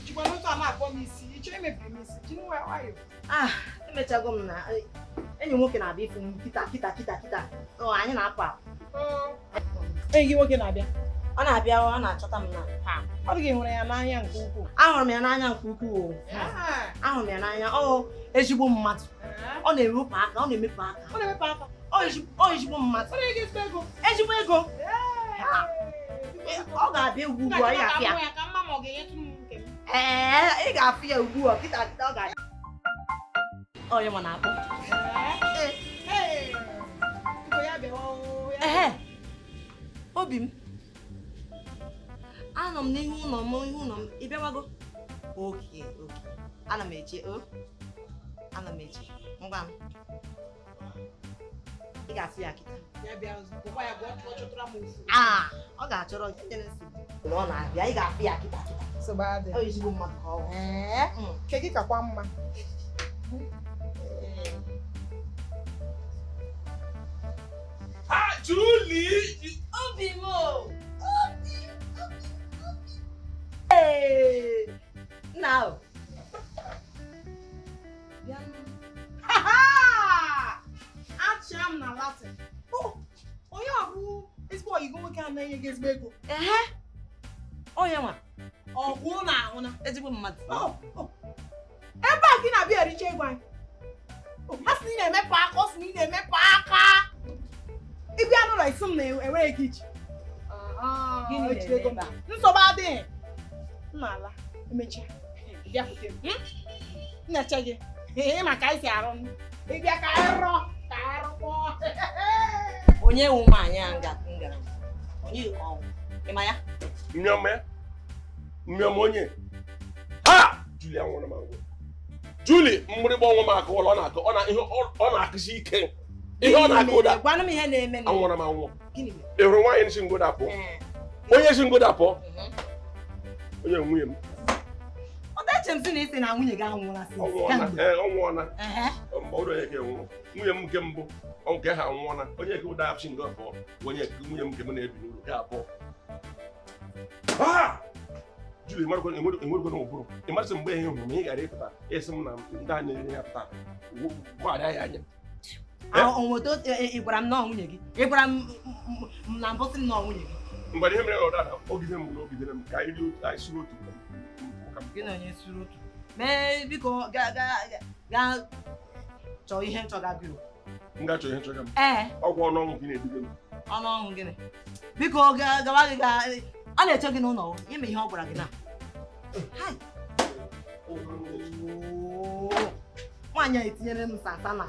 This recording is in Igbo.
Jikwa n'otu a na-akpọ m isi, ị chọrọ imebiri m isi, jiri nwayọọ. Ah, emechago m na enyi m nwoke na-abịa ịfụ m kịta kịta kịta kịta. Anyị na-apụ apụ. Enyi gị nwoke na-abịa? Ọ na-abịa, ọ na-achọta m na. Ọ dị gị hụrụ ya n'anya nke ukwuu. Ahụrụ m ya n'anya nke ukwuu. Ahụrụ m ya n'anya, ọ ezigbo mmadụ. Ọ na-ewepụ aka, ọ na-emepụ aka. Ọ na-emepụ aka. Ọ ezigbo mmadụ. Ọ na-enye ezigbo ego. Ezigbo ego. Ọ ga-abịa ugbu a, ị ga-afụ ya. Ee, ị ga-afụ ya ugbu a, kịta kịta ọ ga-abịa. Onye ma na-akpọ. Ehe, obi m. Anọ m n'ihu ụlọ m, ihu ụlọ m. Ị bịawago? Okay, okay. Ana m eche, o. Ana m eche. Ngwa m. Ị ga-afụ ya kịta. Ah, ọ ga-achọrọ gị nyere nsogbu. Na ọ na-abịa, ị ga-afụ ya kịta kịta. Ọ ezigbo mmadụ ka ọ bụ. Nke gị kakwa mma. Ah, Julie! Obi m o! Obi, obi, obi. Ee! Nna o. Bịa. Achịa m na Latin. Onye ọ bụ ezigbo oyi gị nwoke a na-enye gị ezigbo ego? Ehe. Onye nwa. Ọgwụ na ahụ na. Ezigbo mmadụ. Ebe a ka ị na-abịa ericha ego anyị. A sị na ị na-emepụ aka, ọ sị na ị na-emepụ aka. Ị bịa n'ụlọ ị sị m na enweghị ike iji. Nsogbu adịghị. M na-ala, emechaa. Ị bịakwute m. M na-eche gị. Ị ma ka anyị si arụ. Ị bịa ka anyị rụọ, ka anyị rụkpọọ. Onye nwe nwaanyị a nga ngara? Onye ọnwụ? Ị ma ya? Mmịọma ya? Mmịọma onye? Ha! Julie anwụrụ m anwụ. Julie mgbịrịgba ọnwa m akụwala, ọ na-akụ, ọ na ihe ọ na-akụsi ike. Ihe ọ na-akụ ụda. Gwanụ m ihe na-eme. Anwụrụ m anwụ. Ị hụrụ nwaanyị si ngoda pụọ? Onye si ngoda pụọ? Onye nwunye m. Eche m sị na ị sị na nwunye gị anwụọla. Ọ nwụọla. Mgbe ọ onye nke nwụrụ. Nwunye m nke mbụ, nke ha anwụọla. Onye nke ụda si ngoda pụọ. Onye nwunye m nke m na-ebi n'ụlọ nke abụọ. Julie, enwerekwana ụbụrụ. Ị masị mgbe ihe hụrụ m ị gara ịpụta ịsị m na ndị a na-ere ya pụta gbara ya anya. Ị gwara m na nwunye gị, ị gwara m na mbụ sị m na nwunye gị. Mgbe ihe mere ọda na ogide m na ogidere m ka anyị rie anyị suru otu. Gị na onye suru otu mee, biko gaa chọọ ihe nchọga gị. M ga-achọ ihe nchọga m. Ee. Ọgwụ ọnụ ọnwụ gị na-eduga m. Ọnụ ọnwụ gịnị? Biko gawa gị ga a na-eche gị n'ụlọ ime ihe ọ gwara gị na. Nwaanyị a etinyere m sasa na